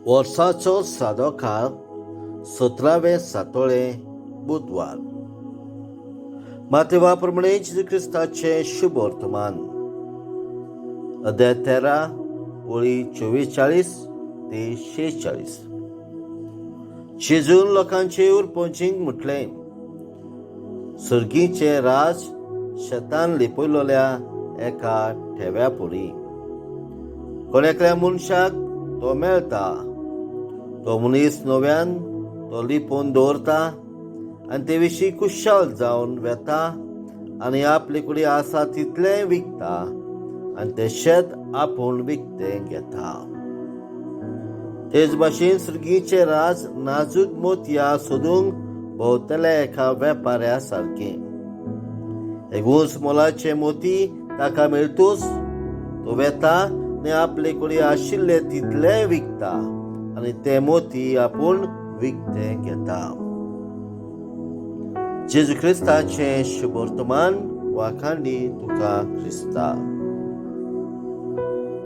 वर्साचो सादो काळ, 17वें सातोळें, बुधवार. मातेवा प्रमाणे जेजू क्रिस्ताचें शुभ वर्तमान, अध्याय 13, ओळी 44 ते 46. जेजून लोकांचे उरपोंचींक म्हटलें, सर्गीचें राज शेतान लिपयलोल्या एका ठेव्या परी. कोण एकल्या मनशाक तो मेळटा, तो मनीस नव्यान तो लिपोवन दवरता आनी ते विशीं खुशाल जावन वेता आनी आपले कडेन आसा तितलेंय विकता आनी तें शेत आपूण विकतें घेता. तेच भाशेन सर्गीचें राज नाजूक मोतयां सोदूंक भोंवतल्या एका वेपाऱ्या सारकें. एक ऊंच मोलाचें मोती ताका मेळतूच तो वेता आनी आपले कडेन आशिल्लें तितलेंय विकता आनी तें मोती आपूण विकतें घेता. जेजू क्रिस्ताचें शुभ वर्तमान. वाखाणी तुका क्रिस्ता.